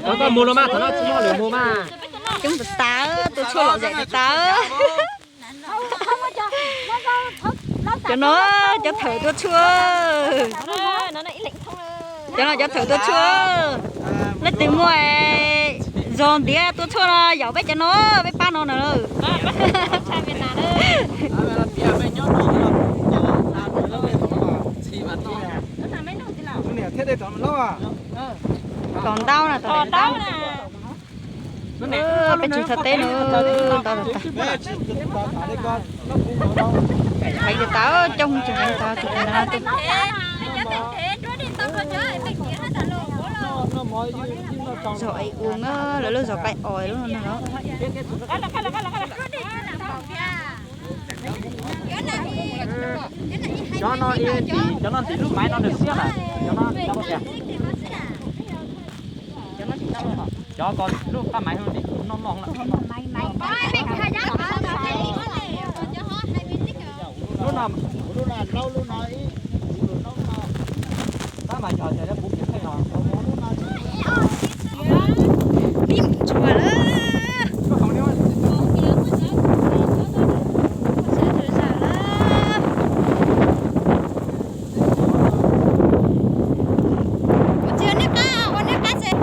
Koj mus los mas, thaum no tsis muaj lwm mus mas. Coob tas tas, tua tshuaj lom zem tas tas. Cov no, cov thawm tua tshuaj. Cov no cov thawm tua tshuaj. Leej twg muaj zog ntiav tua tshuaj no yaum peb cov no, peb pab no na. Tom ntau na, tom ntau. Peb tseem txhaj teb no ntau tas tas. Heev tas tas, coob tseem heev tas tas. Zog es ua na, lawv lub zog qaib os lub no na. Cov no, cov no ntim lub maiv no nws xiab lawm, cov no tsis tau tias. Cov ko lub qab maiv ntim noj moj lawm. Lub no, tab mas yog tias kuv pib pheej os. Pib mus tsuag lawm. Kuv tsis ua niag qab, ua niag qab xwb.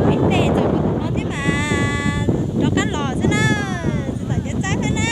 Peb tes txog tom no thiab mas rov qab los xwb na, tsis tau cev txaib thiab na.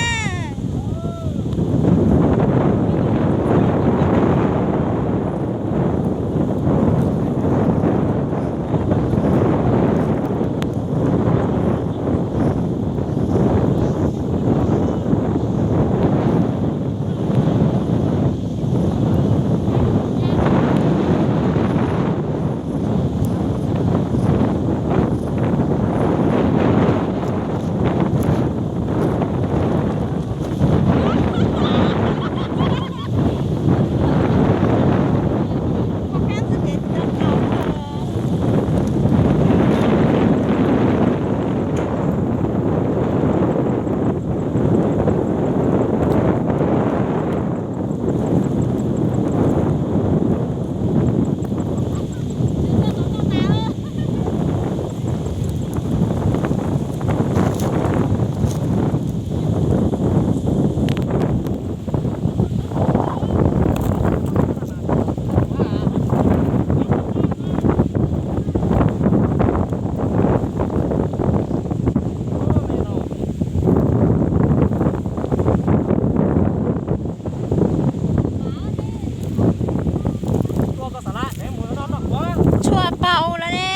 Tshuaj paug lawm ne.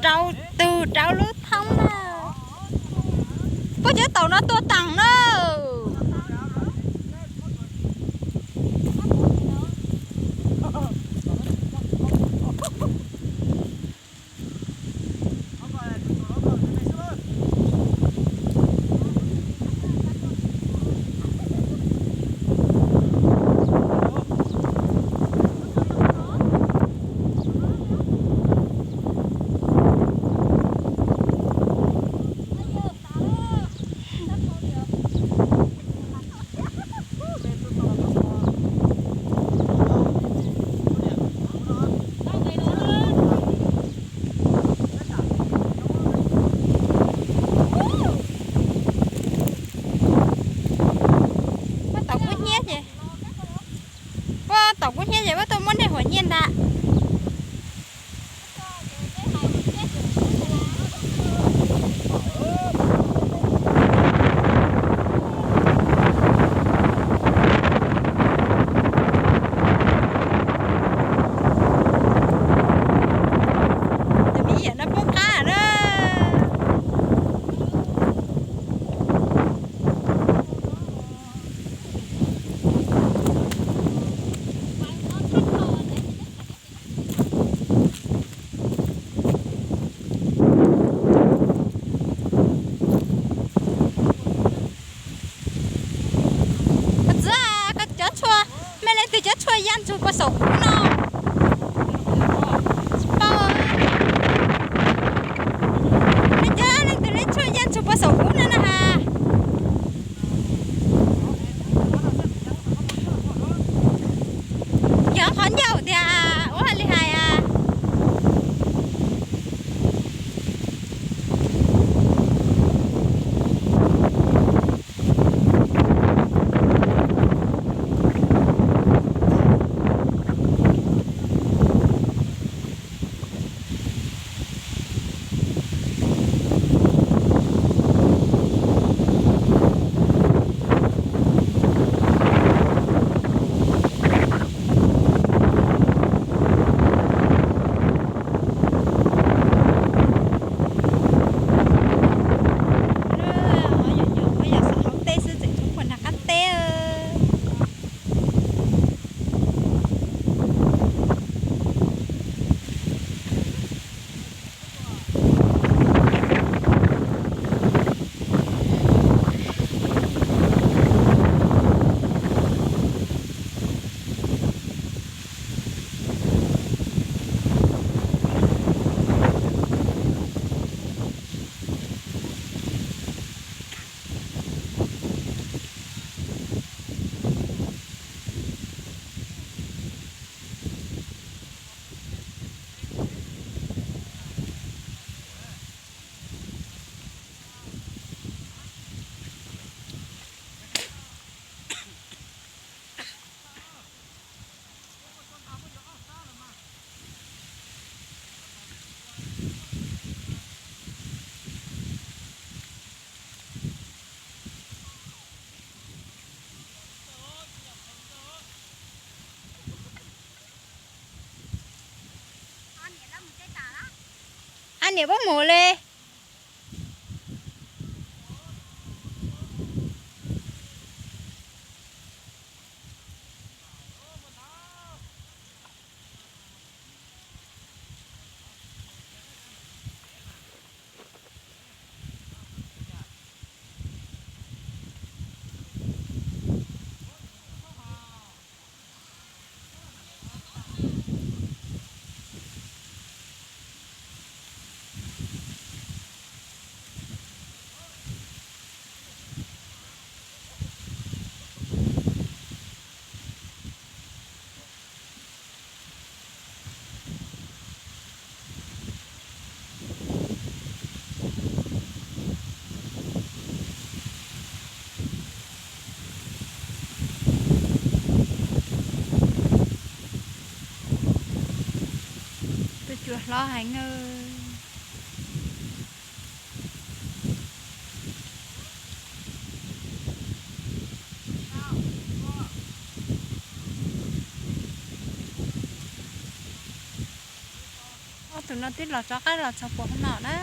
Rau tus rau lub thoob na. Puab cov taum no tua taam na. Tsuag puag saum kub no. Tsis paub. Leej twg, leej twg, leej tshuaj yeej tsuag puag saum kub no na has. Yog qhov ncauj tiag, ua li hais a. Yog xav hauv teb xwb tseem tshuav puag nram qab teb. Ab niam, pab mus li. Tus cua hlob heev na. Ob tug no twb los rov qab los txog puag hauv no na.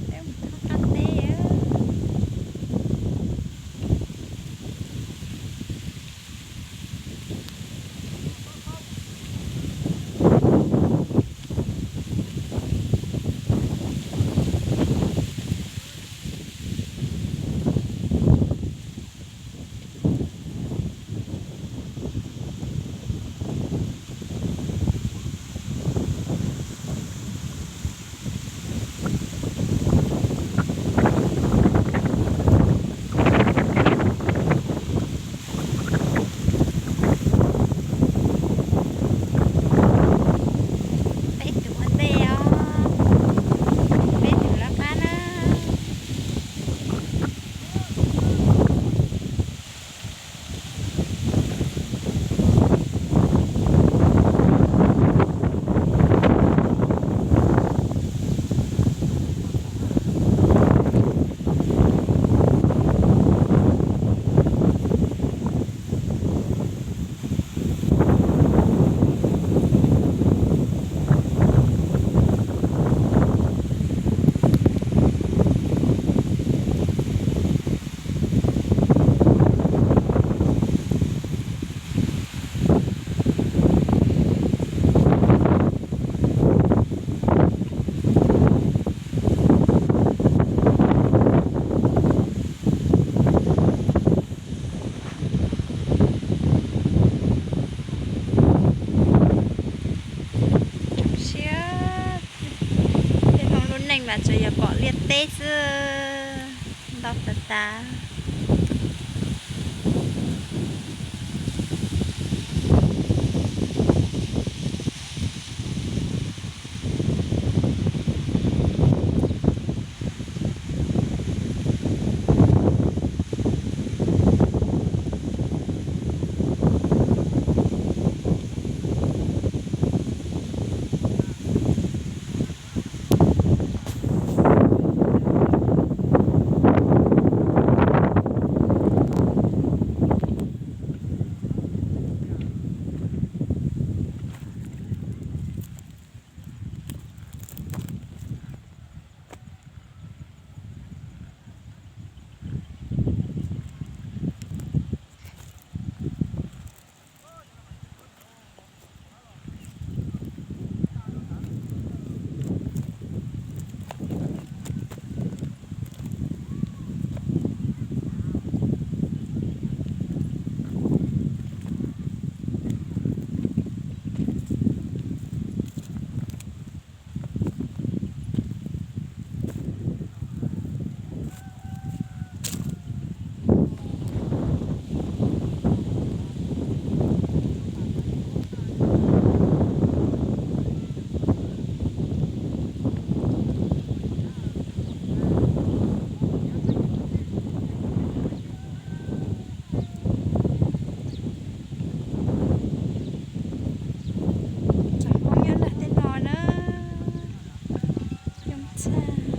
Peb mus thoob qab teb. Ntxa. Txawm poob nyob nram tej no na, coob tshaj.